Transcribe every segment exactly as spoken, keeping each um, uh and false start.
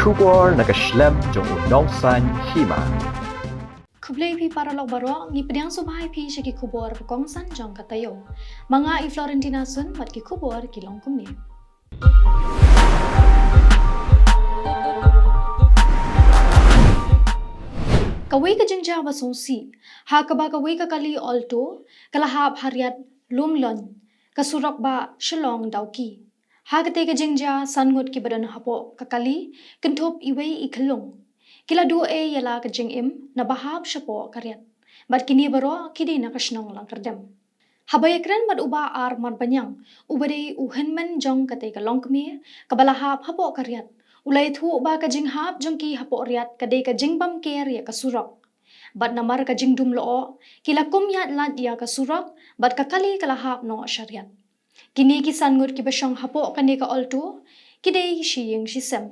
Khubor na ka shlem jong u nongsan hima. Khublei phi paralok baroh, ngi pdiang sngewbha ïa phi sha ki khubor ba kongsan jong ka taïew. Ma nga i Florentina Sun bad ki khubor ki long kumne. Kawei ka jingjia ba sngewsih, ha kaba kawei ka kali Alto ka la hap ha riat Lumlon, ka surok ba Shillong Dawki. Ha katei ka jingjia, san ngut kiba don hapoh ka kali, kynthup iwei i khyllung, ki la duh ei ïa la ka jingim naba hap shapoh ka riat. Bad kine baroh ki dei na ka shnong Langkyrdem. Haba ïakren bad u Bah R Marbaniang, uba dei u hynmen jong katei ka longkmie kaba la hap hapoh ka riat, u la ïathuh ba ka jinghap jong ki hapoh riat ka dei ka jingbam ker ïa ka surok. Bad namar ka jingdum lyoh, ki la kum ïaid lait ïa ka surok, bad ka kali ka la hap noh sha riat. Kine ki san ngut kiba shong hapoh kane ka Alto ki dei shi ïing shi sem.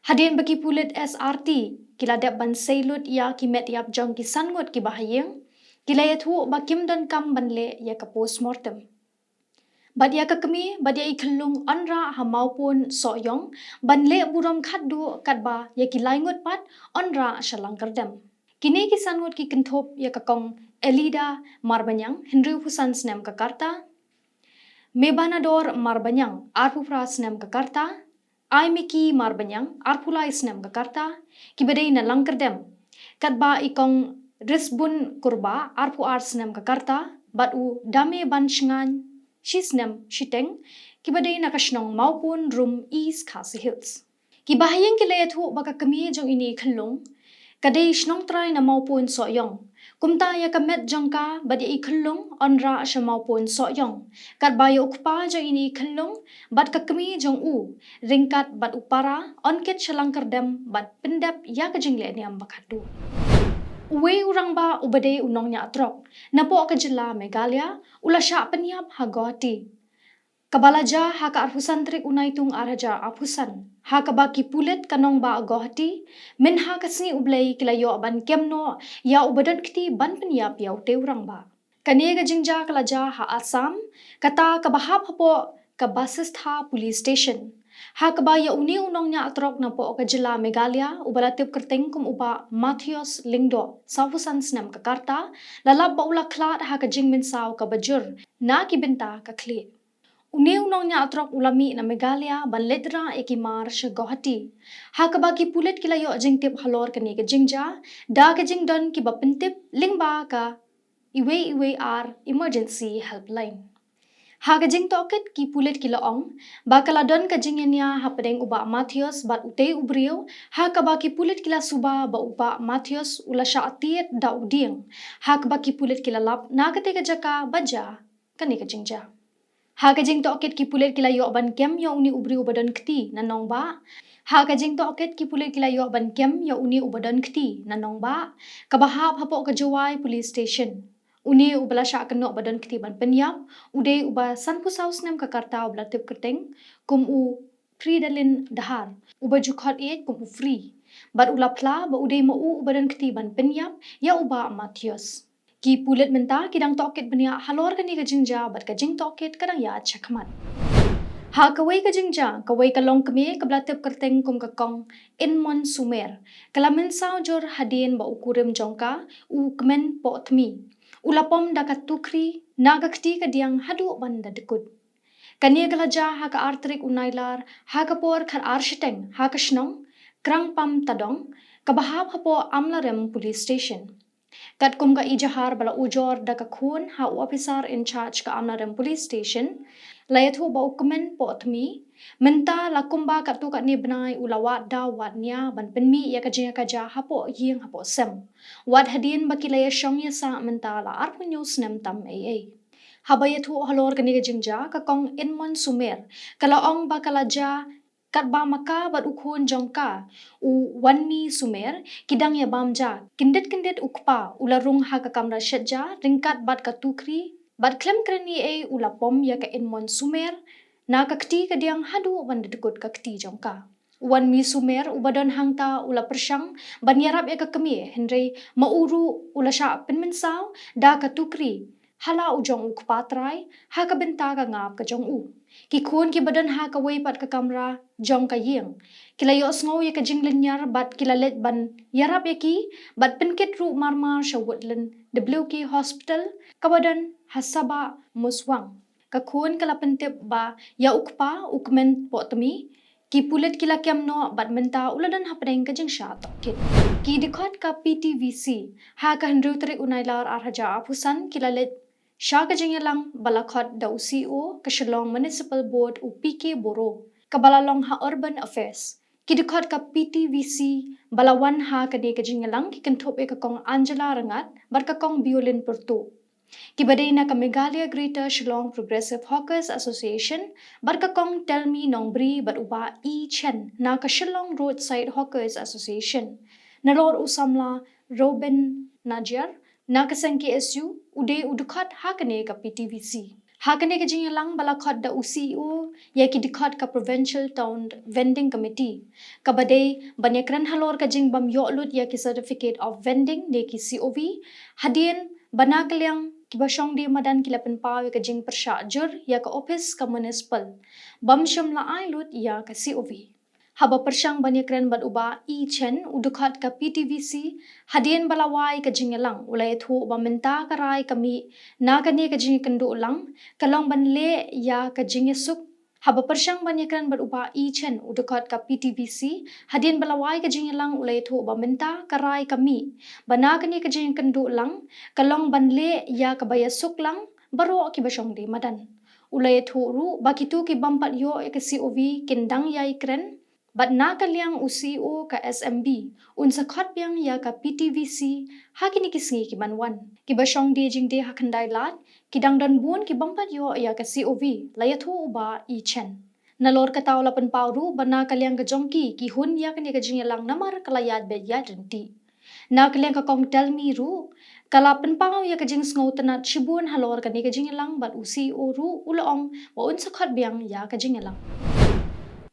Hadien ba ki pulit S R T ki la dep ban sei lut ïa ki met ïap jong ki san ngut kiba ha ïing, ki la ïathuh ba kim donkam ban leh ïa ka postmortem. Bad ïa ka kmie bad ïa i khyllung yn rah ha Mawpun Sohiong ban leh burom khatduh, katba ïa ki lai ngut pat yn rah sha Langkyrdem. Kine ki san ngut ki kynthup ïa ka kong Elida Marbaniang, hynriewphew san snem ka rta, Mebanador Marbaniang, arphew phra snem ka rta, Aimiki Marbaniang, arphew lai snem ka rta, kiba dei na Langkyrdem. Katba i kong Risbun Kurbah, arphew ar snem ka rta, bad u Dame Ban Shngaiñ, shi snem shiteng, kiba dei na ka shnong Mawpun Rum, East Khasi Hills. Kiba ha ïing ki la ïathuh ba ka kmie jong ine i khyllung ka dei shnong trai na Mawpun Sohiong. Kumta ïa ka met jong ka bad ïa i khyllung yn rah sha Mawpun Sohiong. Katba ïa u kpa jong ine i khyllung bad ka kmie jong u, ryngkat bad u para, yn kit sha Langkyrdem bad pyndep ïa ka jingleh niam ba khatduh. Uwei u rangbah uba dei u nongñiah trok napoh ka jylla Meghalaya u la shah pynïap ha Guwahati. Kaba la jia ha ka arphew san tarik u Naitung ar hajar arphew san, ha kaba ki pulit ka nongbah Guwahati mynha ka sngi U Blei ki la ïoh ban kem noh ïa uba don kti ban pynïap ïa utei u rangbah. Kane ka jingjia ka la jia ha Assam, kata kaba hap hapoh ka Basistha Police Station, ha kaba ïa une u nongñiah trok napoh ka jylla Meghalaya uba la tip kyrteng kum u Bah Mathius Lyngdoh, sawphew san snem ka rta, la lap ba u la khlad ha ka jingmynsaw kaba jur na ki bynta ka khlieh. Une u nongñiah trok u la mih na Meghalaya ban leit rah ïa ki mar sha Guwahati, ha kaba ki pulit ki la ïoh jingtip halor kane ka jingjia da ka jingdon kiba pyntip lyngba ka iwei iwei ar Emergency Helpline. Ha ka jingtohkit ki pulit ki la ong ba ka la don ka jingïania hapdeng u Bah Mathius bad utei u briew, ha kaba ki pulit ki la suba ba u Bah Mathius u la shah tied da u dieng, ha kaba ki pulit ki la lap na katei ka jaka ba jia kane ka jingjia. Ha ka jingtohkit ki pulit ki la ïoh ban kem ïa une u briew uba don kti na nongbah. Ha ka jingtohkit ki pulit ki la ïoh ban kem ïa une uba don kti na nongbah, kaba hap hapoh ka Jowai Police Station. Une uba la shah kynnoh ba don kti ban pynïap u dei uba sanphew saw snem ka rta uba la tip kyrteng kum u Fridalin Dhar, uba ju khot ïeit kum u Free, bad u la phla ba u dei ma u uba don kti ban pynïap ïa u Bah Mathius. Ki pulit mynta ki dang tohkit bniah halor kane ka jingjia bad ka jingtohkit ka dang ïaid shakhmat. Ha kawei ka jingjia, kawei ka longkmie kaba la tip kyrteng kum ka kong Inmon Sumer ka la mynsaw jur hadien ba u kurim jong ka, u Kmen Pohthmi, u la pom da ka tukri na ka kti ka diang haduh ban da dkut. Kane ka la jia ha ka ar tarik u Nailar ha ka por khat ar shiteng ha ka shnong Krangpam Tadong, kaba hap hapoh Amlarem Police Station. Katkum ka ejahar ba la ujor da ka khun ha u officer in charge ka Amlarem Police Station, la ïathuh ba u Kmen Pohthmi mynta la kumba katto katne bnai u la wad daw wad nia ban pynmih ïa ka jingïakajia hapoh ïing hapoh sem, wat hadien ba ki la ïashong ïasah mynta la arphew hynñiew snem tam ei ei. Haba ïathuh halor kane ka jingjia, ka kong Inmon Sumer ka la ong ba ka la jia katba ma ka bad u khun jong ka, u Wanmi Sumer, ki dang ïabam ja. Kyndit kyndit u kpa u la rung ha ka kamra shet ja ryngkat bad ka tukri, bad khlem kren ei ei u la pom ïa ka Inmon Sumer na ka kti ka diang haduh ban da dkut ka kti jong ka. U Wanmi Sumer uba don hangta u la pyrshang ban ïarap ïa ka kmie, hynrei ma u ruh u la shah pynmynsaw da ka tukri ha la u jong u kpa trai ha ka bynta ka ngap ka jong u. Ki khun kiba don ha kawei pat ka kamra jong ka ïing ki la ïohsngew ïa ka jinglynñiar bad ki la leit ban ïarap ïa ki bad pynkit ruh marmar sha Woodland W K Hospital kaba don ha Sabah Muswang. Ka khun ka la pyntip ba ïa u kpa u kmen pohtmi ki pulit ki la kem noh bad mynta u la don hapdeng ka jingshah tohkit. Ki dkhot ka P T V C ha ka hynriew tarik u Nailar ar hajar arphew san ki la leit sha ka jingïalang ba la khot da u C E O ka Shillong Municipal Board u P K Boro kaba la long ha Urban Affairs. Ki dkhot ka P T V C ba la wan ha kane ka jingïalang ki kynthup ïa ka kong Angela Rangad bad ka kong Biolin Pyrtuh kiba dei na ka Meghalaya Greater Shillong Progressive Hawkers Association bad ka kong Telmi Nongbri bad u bah E Chen na ka Shillong Roadside Hawkers Association. Nalor u samla Robin Najiar na ka seng K S U u dei u dkhot ha kane ka P T V C. Ha kane ka jingïalang ba la khot da u C E O ïa ki dkhot ka Provincial Town Vending Committee kaba dei ban ïakren halor ka jingbym ïoh lut ïa ki Certificate of Vending ne ki C O V hadien ba na ka liang kiba shong die madan ki la pynpaw ïa ka jingpyrshah jur ïa ka ophis ka municipal bym shym la ai lut ïa ka C O V. Haba pyrshang ban ïakren bad u bah E Chen u dkhot ka P T V C hadien ba la wai ka jingïalang u la ïathuh ba mynta ka rai ka mih na kane ka jingïakynduh lang ka long ban leh ïa ka jingïasuk. Haba pyrshang ban ïakren bad u bah E Chen u dkhot ka P T V C hadien ba la wai ka jingïalang u la ïathuh ba mynta ka rai ka mih ba na kane ka jingïakynduh lang ka long ban leh ïa kaba ïasuk lang baroh kiba shong die madan. U la ïathuh ruh ba kito ki bym pat ïoh ïa ka C O V kin dang ïai kren bad na ka liang u C E O ka S M B un sa khot biang ïa ka P T V C ha kine ki sngi ki ban wan. Kiba shong die jingdie ha Khyndai Lad ki dang don bun ki bym pat ïoh ïa ka C O V, la ïathuh u bah E Chen. Nalor kata u la pynpaw ruh ba na ka liang ka jong ki ki hun ïa kane ka jingïalang namar ka la ïaid beit ïaid ryntih. Na ka liang ka kong Telmi ruh ka la pynpaw ïa ka jingsngewtynnad shibun halor kane ka jingïalang bad u C E O ruh u la ong ba un sa khot biang ïa ka jingïalang.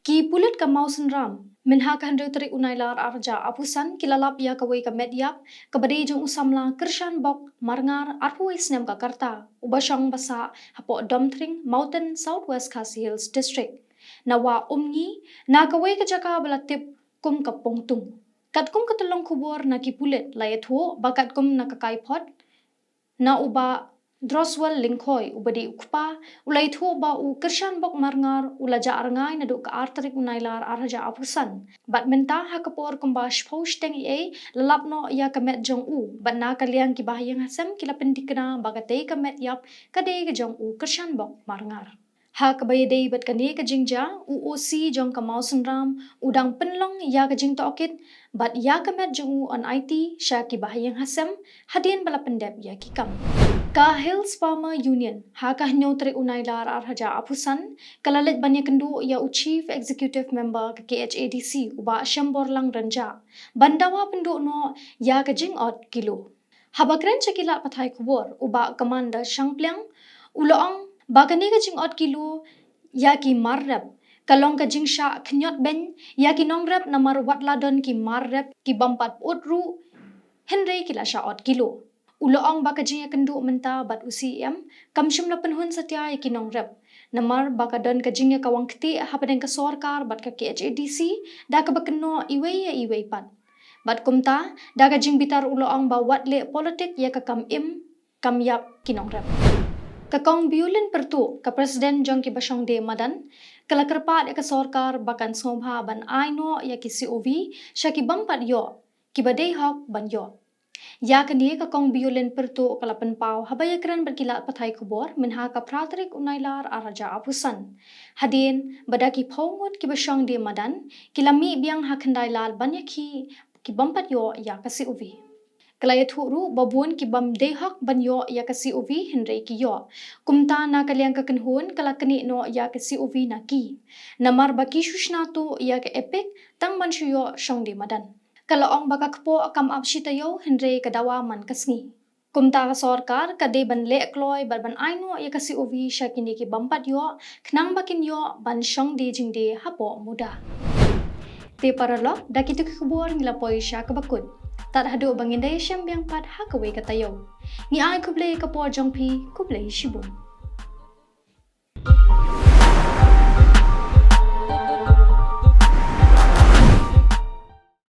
Ki pulit ka Mawsynram mynha ka hynriew tarik u Nailar ar hajar arphew san ki la lap ïa kawei ka met ïap kaba dei jong u samla Kyrshanbok Marngar arphew wei snem ka rta uba shong ba sah hapoh Domthring Mountain, South West Khasi Hills District, na Wah Umngi na kawei ka jaka ba la tip kum ka Pongtung. Katkum ka tyllong khubor na ki pulit la ïathuh ba katkum na ka kaiphod na u bah Droswell Lyngkhoi uba dei u kpa u la ïathuh ba u Kyrshanbok Marngar u la jah rngai naduh ka ar tarik u Nailar ar hajar arphew san bad mynta ha ka por kumba shiphew shiteng eiei la lap noh ïa ka met jong u bad na ka liang kiba ha ïing ha sem ki la pyntikna ba katei ka met ïap ka dei ka jong u Kyrshanbok Marngar. Ha kaba ïadei bad kane ka jingjia u O C jong ka Mawsynram u dang pynlong ïa ka jingtohkit bad ïa ka met jong u yn aiti sha kiba ha ïing ha sem hadien ba la pyndep ïa ki kam. Ka Hills Farmer Union ha ka hynñiew tarik u Nailar ar hajar arphew san ka la leit ban ïakynduh ïa u Chief Executive Member ka K H A D C u bah Shemborlang Rynjah ban dawa pynduh noh ïa ka jingot kilo. Haba kren sha ki lad pathai khubor u bah Commander Shangpliang u la ong ba kane ka jingot kilo ïa ki mar rep ka long ka jingshah khñiot beiñ ïa ki nongrep namar wat la don ki mar rep ki bym pat pyut ruh hynrei ki la shah ot kilo. U la ong ba ka jingïakynduh mynta bad u C E M kam shym la pynhun satia ïa ki nongrep namar ba ka don ka jingïakawang ktieh hapdeng ka sorkar bad ka K H A D C da kaba kynnoh iwei ïa iwei pat. Bad kumta da ka jingbitar u la ong ba wat leh politik ïa ka kam im kam ïap ki nongrep. Ka kong Biolin Pyrtuh ka president jong kiba shong die madan ka la kyrpad ïa ka sorkar ba kan sngewbha ban ai noh ïa ki C O V sha ki bym pat ïoh kiba dei hok ban ïoh. Ïa kane ka kong Biolin Pyrtuh ka la pynpaw haba ïakren bad ki lad pathai khubor mynha ka phra tarik u Nailar ar hajar arphew san hadien ba da ki phew ngut kiba shong die madan ki la mih biang ha Khyndai Lad ban ïakhih ki bym pat ïoh ïa ka C O V. Ka la ïathuh ruh ba bun ki bym dei hok ban ïoh ïa ka C O V hynrei ki ïoh. Kumta na ka liang ka kynhun ka la knieh noh ïa ka C O V na ki namar ba ki shu shna tuh ïa ka EPIC tang ban shu ïoh shong die madan. Ka la ong ba ka kpoh kam ap shi taïew hynrei ka dawa man ka sngi. Kumta ka sorkar ka dei ban leh kloi bad ban ai noh ïa ka C O V sha kine ki bym pat ïoh khnang ba kin ïoh ban shong die jingdie hapoh muda. Te paralok da kito ki khubor ngi la poi sha kaba kut. Tad haduh ba ngin da ïashem biang pat ha kawei ka taïew. Ngi ai khublei ka por jong phi, khublei shibun.